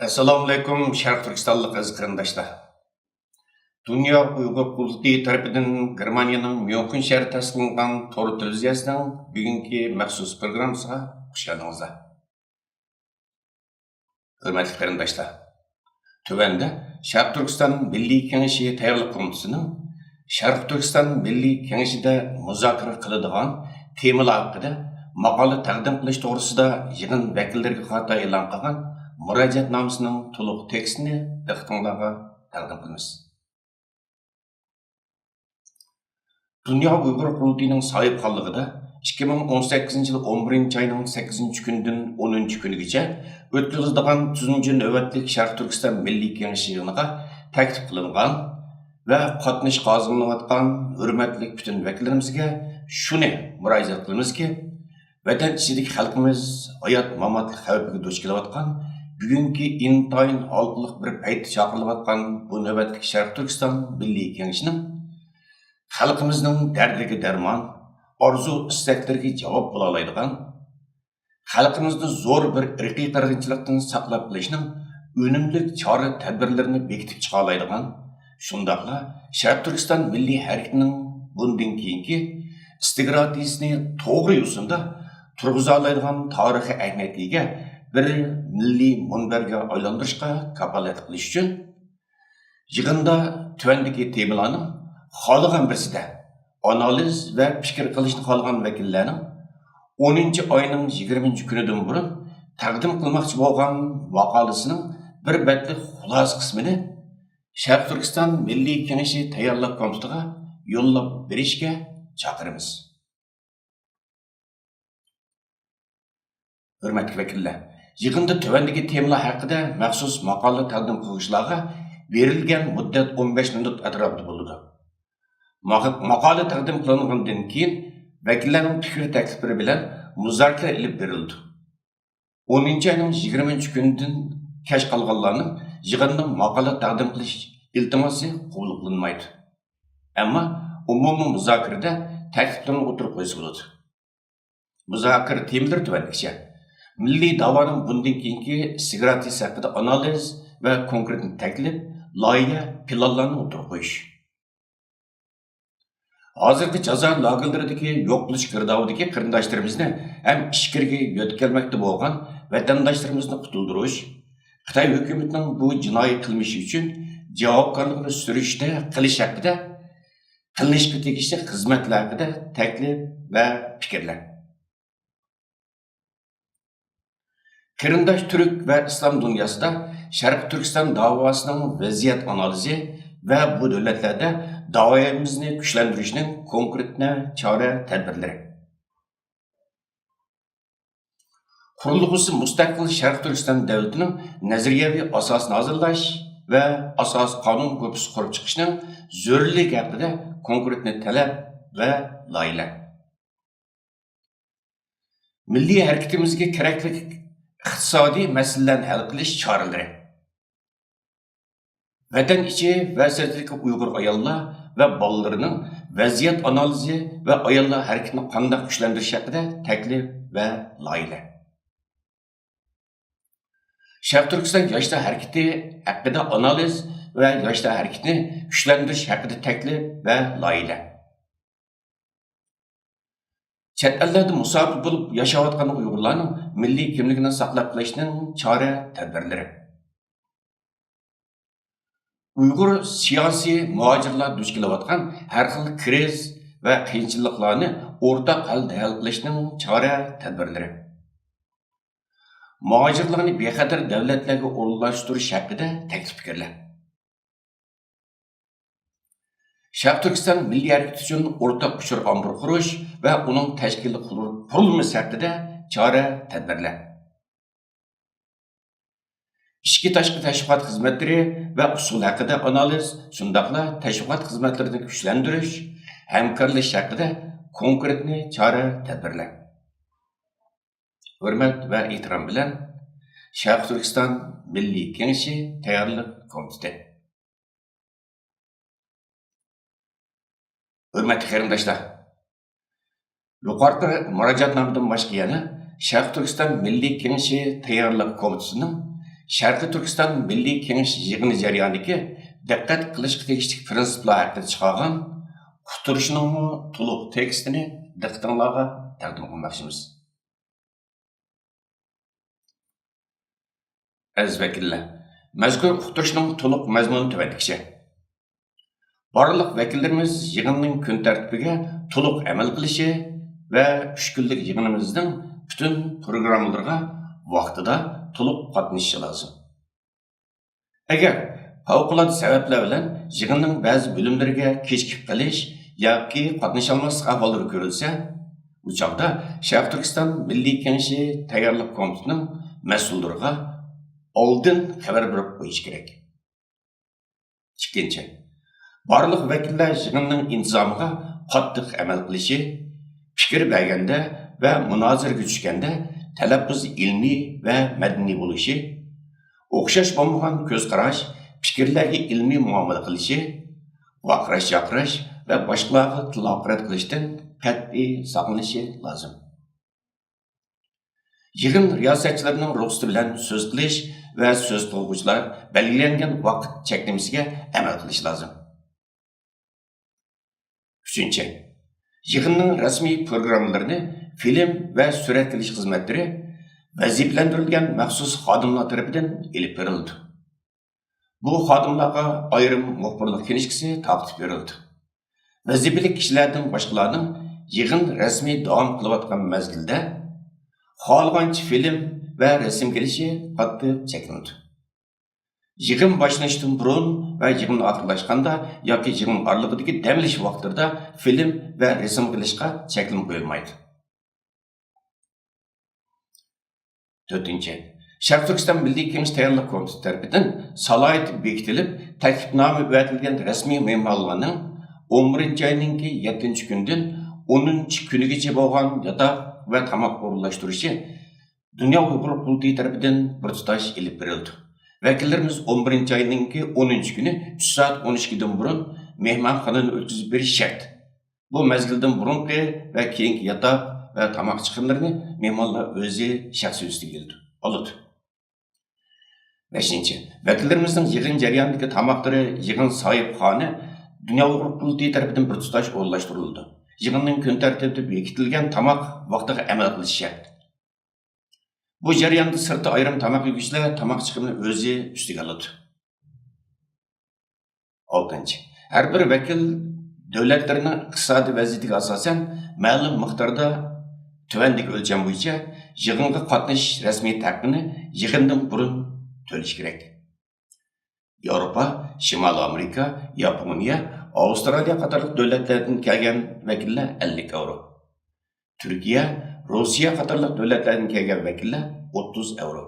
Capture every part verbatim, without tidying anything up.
ئەسسالامۇئەلەيكۇم، شەرقىي تۈركىستانلىق ئەزىز قېرىنداشلار. دۇنيا ئۇيغۇر قۇرۇلتىيى تەرىپىدىن گېرمانىيەنىڭ ميۇنخېن شەھىرىدە تەسىس قىلىنغان تور تېلېۋىزىيەسىنىڭ بۈگۈنكى مەخسۇس پروگراممىسىغا خۇش كەلدىڭىزلەر. ھۆرمەتلىك قېرىنداشلار، تۆۋەندە شەرقىي تۈركىستان مىللىي كېڭىشى تەييارلىق كومىتېتىنىڭ شەرقىي تۈركىستان مىللىي كېڭىشىدە مۇزاكىرە قىلىدىغان تېمىلار ھەققىدە ماقالە تەقدىم قىلىش توغرىسىدا يىغىن ۋەكىللىرىگە قارىتا ئېلان قىلغان مۇراجىئەتنامىسىنىڭ تولۇق تېكىستىنى دىققىتىڭلارغا تەقدىم قىلىمىز. دۇنيا ئۇيغۇر قۇرۇلتىيىنىڭ ساھىبخانلىقىدا ئىككى مىڭ ئون سەككىزىنچى يىل ئون بىرىنچى ئاينىڭ سەككىزىنچى كۈنىدىن ئونىنچى كۈنىگىچە ئۆتكۈزۈلىدىغان تۆتىنچى نۆۋەتلىك شەرقىي تۈركىستان مىللىي كېڭىشى يىغىنىغا تەكلىپ قىلىنغان ۋە قاتنىشىشقا ھازىرلىنىۋاتقان ھۆرمەتلىك پۈتۈن ۋەكىللىرىمىزگە شۇنى مۇراجىئەت قىلىمىزكى، ۋەتەن ئىچىدىكى خەلقىمىز ھايات-ماماتلىق خەۋپىگە دۇچ كېلىۋاتقان بۈگۈنكى ئىنتايىن ھالقىلىق بىر پەيتتە چاقىرىلىۋاتقان بۇ نۆۋەتلىك شەرقىي تۈركىستان مىللىي كېڭىشىنىڭ خەلقىمىزنىڭ دەردىگە دەرمان، ئارزۇ-ئىستەكلىرىگە جاۋاب بولالايدىغان، خەلقىمىزنى زور بىر ئىرقىي قىرغىنچىلىقتىن ساقلاپ قېلىشنىڭ ئۈنۈملۈك چارە-تەدبىرلىرىنى بېكىتىپ چىقالايدىغان، شۇنداقلا شەرقىي تۈركىستان مىللىي ھەرىكىتىنىڭ بۇندىن كېيىنكى ئىستراتېگىيەسىنى توغرا يوسۇندا تۇرغۇزالايدىغان تارىخىي ئەھمىيەتكە ئىگە بىر مىللىي مۇنبەرگە ئايلاندۇرۇشقا كاپالەتلىك قىلىش ئۈچۈن، يىغىندا تۆۋەندىكى تېمىلارنىڭ خالىغان بىرسىدە ئانالىز ۋە پىكىر قىلىشنى خالىغان ۋەكىللەرنىڭ ئونىنچى ئاينىڭ يىگىرمىنچى كۈنىدىن بۇرۇن تەقدىم قىلماقچى بولغان ماقالىسىنىڭ بىر بەتلىك خۇلاسە قىسمىنى شەرقىي تۈركىستان مىللىي كېڭىشى تەييارلىق كومىتېتىغا يوللاپ بېرىشكە چاقىرىمىز. ھۆرمەتلىك ۋەكىللەر، يىغىندا تۆۋەندىكى تېمىلار ھەققىدە مەخسۇس ماقالە تەقدىم قىلغۇچىلارغا بېرىلگەن مۇددەت ئون بەش مىنۇت ئەتراپىدا بولىدۇ. ماق-، ماقالە تەقدىم قىلىنغاندىن كېيىن، ۋەكىللەرنىڭ پىكىر تەكلىپلىرى بىلەن مۇزاكىرە ئېلىپ بېرىلىدۇ. ئونىنچى ئاينىڭ يىگىرمىنچى كۈنىدىن كەچ قالغانلارنىڭ يىغىندا ماقالە تەقدىم قىلىش ئىلتىماسى قوبۇل قىلىنمايدۇ. ئەمما ئومۇمىي مۇزاكىرىدە تەكلىپلىرىنى ئوتتۇرىغا قويسا بولىدۇ. مۇزاكىرە تېمىلىرى تۆۋەندىكىچە: مىللىي داۋانىڭ بۇندىن كېيىنكى ئىستراتېگىيەسى ھەققىدە ئانالىز ۋە كونكرېت تەكلىپ، لايىھە، پىلانلارنى ئوتتۇرىغا قويۇش. ھازىرقى جازا لاگېرلىرىدىكى يوق بولۇش گىردابىدىكى قېرىنداشلىرىمىزنى ھەم ئىچكىرىگە يۆتكەلمەكتە بولغان ۋەتەنداشلىرىمىزنى قۇتۇلدۇرۇش، خىتاي ھۆكۈمىتىنىڭ بۇ جىنايى قىلمىشى ئۈچۈن جاۋابكارلىقىنى سۈرۈشتە قىلىش ھەققىدە، قىلىنىشقا تېگىشلىك خىزمەتلەر ھەققىدە تەكلىپ ۋە پىكىرلەر. قېرىنداش تۈرك ۋە ئىسلام دۇنياسىدا شەرقىي تۈركىستان داۋاسىنىڭ ۋەزىيەت ئانالىزى ۋە بۇ دۆلەتلەردە داۋايىمىزنى كۈچلەندۈرۈشنىڭ كونكرېت چارە تەدبىرلىرى. قۇرۇلغۇسى مۇستەقىل شەرقىي تۈركىستان دۆلىتىنىڭ نەزەرىيەۋى ئاساسىنى ھازىرلاش ۋە ئاساسىي قانۇن گۇرۇپپىسى قۇرۇپ چىقىشنىڭ زۆرۈرلۈكى ھەققىدە كونكرېت تەلەپ ۋە لايىھەلەر. مىللىي ھەرىكىتىمىزگە كېرەكلىك ئىقتىسادىي مەسىلىلەرنى ھەل قىلىش چارىلىرى. ۋەتەن ئىچى ۋە سىرتىدىكى ئۇيغۇر ئاياللار ۋە بالىلىرىنىڭ ۋەزىيەت ئانالىزى ۋە ئاياللار ھەرىكىتىنى قانداق كۈچلەندۈرۈش ھەققىدە تەكلىپ ۋە لايىھەلەر. شەرقىي تۈركىستان ياشلار ھەرىكىتى ھەققىدە ئانالىز ۋە ياشلار ھەرىكىتىنى كۈچلەندۈرۈش ھەققىدە تەكلىپ ۋە لايىھەلەر. چەت ئەللەردە مۇساپىر بولۇپ ياشاۋاتقان ئۇيغۇرلارنىڭ مىللىي كىملىكىنى ساقلاپ قېلىشنىڭ چارە تەدبىرلىرى. ئۇيغۇر سىياسىي مۇھاجىرلار دۇچ كېلىۋاتقان ھەر خىل كىرىزىس ۋە قىيىنچىلىقلارنى ئورتاق ھالدا ھەل قىلىشنىڭ چارە تەدبىرلىرى. مۇھاجىرلارنى بىخەتەر دۆلەتلەرگە ئورۇنلاشتۇرۇش ھەققىدە تەكلىپ پىكىرلەر. شەرقىي تۈركىستان مىللىي ھەرىكىتى ئۈچۈن ئورتاق ئۇچۇر ئامبىرى قۇرۇش ۋە ئۇنىڭ تەشكىلىي قۇر-، قۇرۇلمىسى ھەققىدە چارە تەدبىرلەر. ئىچكى تاشقى تەشۋىقات خىزمەتلىرى ۋە ئۇسۇل ھەققىدە ئانالىز، شۇنداقلا تەشۋىقات خىزمەتلىرىنى كۈچلەندۈرۈش، ھەمكارلىشىش ھەققىدە كونكرېتنى چارە تەدبىرلەر. ھۆرمەت ۋە ئېھتىرام بىلەن، شەرقىي تۈركىستان مىللىي كېڭىشى تەييارلىق كومىتېتى. ھۆرمەتلىك قېرىنداشلار، يۇقىرىقى مۇراجىئەتنامىدىن باشقا يەنە شەرقىي تۈركىستان مىللىي كېڭىشى تەييارلىق كومىتېتىنىڭ شەرقىي تۈركىستان مىللىي كېڭىشى يىغىنى جەريانىدىكى دىققەت قىلىشقا تېگىشلىك پىرىنسىپلار ھەققىدە چىقارغان ئۇقتۇرۇشنىڭمۇ تولۇق تېكىستىنى دىققىتىڭلارغا تەقدىم قىلماقچىمىز. ئەزىز ۋەكىللەر، مەزكۇر ئۇقتۇرۇشنىڭ تولۇق مەزمۇنى تۆۋەندىكىچە. بارلىق ۋەكىللىرىمىز يىغىننىڭ كۈن تەرتىپىگە تولۇق ئەمەل قىلىشى ۋە ئۈچ كۈنلۈك يىغىنىمىزنىڭ پۈتۈن پروگراممىلىرىغا ۋاقتىدا تولۇق قاتنىشىشى لازىم. ئەگەر پەۋقۇلئاددە سەۋەبلەر بىلەن يىغىننىڭ بەزى بۆلۈملىرىگە كېچىكىپ قېلىش ياكى قاتنىشالماسلىق ئەھۋاللىرى كۆرۈلسە، ئۇ چاغدا شەرقىي تۈركىستان مىللىي كېڭىشى تەييارلىق كومىتېتىنىڭ مەسئۇللىرىغا ئالدىن خەۋەر بېرىپ قويۇش كېرەك. ئىككىنچى، بارلىق ۋەكىللەر يىغىننىڭ ئىنتىزامىغا قاتتىق ئەمەل قىلىشى، پىكىر بەرگەندە ۋە مۇنازىرىگە چۈشكەندە تەلەپپۇز ئىلمىي ۋە مەدەنىي بولۇشى، ئوخشاش بولمىغان كۆز قاراش، پىكىرلەرگە ئىلمىي مۇئامىلە قىلىشى، ۋارقىراش-چارقىراش ۋە باشقىلارغا تىل ھاقارەت قىلىشتىن قەتئىي ساقلىنىشى لازىم. يىغىن رىياسەتچىلىرىنىڭ رۇخسىتى بىلەن سۆز قىلىش ۋە سۆز قىلغۇچىلار بەلگىلەنگەن ۋاقىت چەكلىمىسىگە ئەمەل قىلىشى لازىم. ئۈچىنچى، يىغىننىڭ رەسمىي پروگراممىلىرىنى فىلىم ۋە سۈرەتكە ئېلىش خىزمەتلىرى ۋەزىپىلەندۈرۈلگەن مەخسۇس خادىملار تەرىپىدىن ئېلىپ بېرىلىدۇ. بۇ خادىملارغا ئايرىم مۇخبىرلىق كىنىشكىسى تارقىتىپ بېرىلىدۇ. ۋەزىپىلىك كىشىلەردىن باشقىلارنىڭ يىغىن رەسمىي داۋام قىلىۋاتقان مەزگىلدە خالىغانچە فىلىم ۋە رەسىمگە ئېلىشى قاتتىق چەكلىنىدۇ. يىغىن باشلىنىشتىن بۇرۇن ۋە يىغىن ئاخىرلاشقاندا ياكى يىغىن ئارىلىقىدىكى دەم ئېلىش ۋاقىتلىرىدا فىلىم ۋە رەسىمگە ئېلىشقا چەكلىمە قويۇلمايدۇ. تۆتىنچى، شەرقىي تۈركىستان مىللىي كېڭىشى تەييارلىق كومىتېتى تەرىپىدىن سالاھىيىتى بېكىتىلىپ، تەكلىپنامە ئەۋەتىلگەن رەسمىي مېھمانلارنىڭ ئون بىرىنچى ئاينىڭكى يەتتىنچى كۈنىدىن ئونىنچى كۈنىگىچە بولغان ياتاق ۋە تاماق ئورۇنلاشتۇرۇشى دۇنيا ئۇيغۇر قۇرۇلتىيى تەرىپىدىن بىر تۇتاش ئېلىپ بېرىلىدۇ. ۋەكىللىرىمىز ئون بىرىنچى ئاينىڭكى ئونىنچى كۈنى چۈش سائەت ئون ئىككىدىن بۇرۇن مېھمانخانىنى ئۆتكۈزۈپ بېرىش شەرت. بۇ مەزگىلدىن بۇرۇنقى ۋە كېيىنكى ياتاق ۋە تاماق چىقىملىرىنى مېھمانلار ئۆزى شەخسىي ئۈستىگە ئېلىدۇ، ئالىدۇ. بەشىنچى، ۋەكىللىرىمىزنىڭ يىغىن جەريانىدىكى تاماقلىرى يىغىن ساھىبخانا دۇنيا ئۇيغۇر قۇرۇلتىيى تەرىپىدىن بىر تۇتاش ئورۇنلاشتۇرۇلىدۇ. يىغىننىڭ كۈن تەرتىپىدە بېكىتىلگەن تاماق ۋاقتىغا ئەمەل قىلىش شەرت. بۇ جەرياندا سىرتتا ئايرىم تاماق يېگۈچىلەر تاماق چىقىمىنى ئۆزى ئۈستىگە ئالىدۇ. ئالتىنچى، ھەر بىر ۋەكىل دۆلەتلىرىنىڭ ئىقتىسادىي ۋەزىيىتىگە ئاساسەن مەلۇم مىقداردا تۆۋەندىكى ئۆلچەم بويىچە يىغىنغا قاتنىشىش رەسمىيەت ھەققىنى يىغىندىن بۇرۇن تۆلىشى كېرەك. ياۋروپا، شىمالىي ئامېرىكا، ياپونىيە، ئاۋسترالىيە قاتارلىق دۆلەتلەردىن كەلگەن ۋەكىللەر ئەللىك ئەۋرو. تۈركىيە، روسىيە قاتارلىق دۆلەتلەردىن كەلگەن ۋەكىللەر ئوتتۇز ئەۋرو.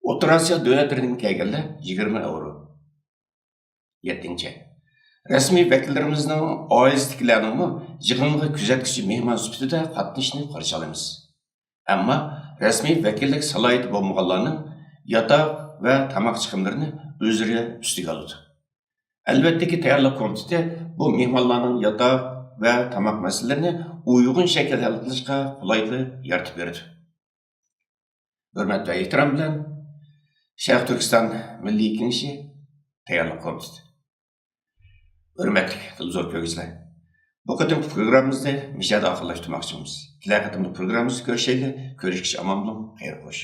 ئوتتۇرا ئاسىيا دۆلەتلىرىدىن كەلگەنلەر يىگىرمە ئەۋرو. يەتتىنچى، رەسمىي ۋەكىللىرىمىزنىڭ ئائىلىسىدىكىلەرنىڭمۇ يىغىنغا كۆزەتكۈچى مېھمان سۈپىتىدە قاتنىشىشىنى قارشى ئالىمىز. ئەمما رەسمىي ۋەكىللىك سالاھىيىتى بولمىغانلارنىڭ ياتاق ۋە تاماق چىقىملىرىنى ئۆزلىرى ئۈستىگە ئالىدۇ. ئەلۋەتتىكى، تەييارلىق كومىتېتى بۇ مېھمانلارنىڭ ياتاق ۋە تاماق مەسىلىلىرىنى ئۇيغۇن شەكىلدە ھەل قىلىشقا قولايلىق يارىتىپ بېرىدۇ. ھۆرمەت ۋە ئېھتىرام بىلەن، شەرقىي تۈركىستان مىللىي كېڭىشى تەييارلىق كومىتېتى. ھۆرمەتلىك تېلېۋىزور كۆرگۈچىلەر، بۇ قېتىمقى پروگراممىمىزنى مۇشۇ يەردە ئاخىرلاشتۇرماقچىمىز. كېلەر قېتىملىق پروگراممىمىزدا كۆرۈشەيلى. كۆرۈشكىچە ئامان بولۇڭ، خەير خوش.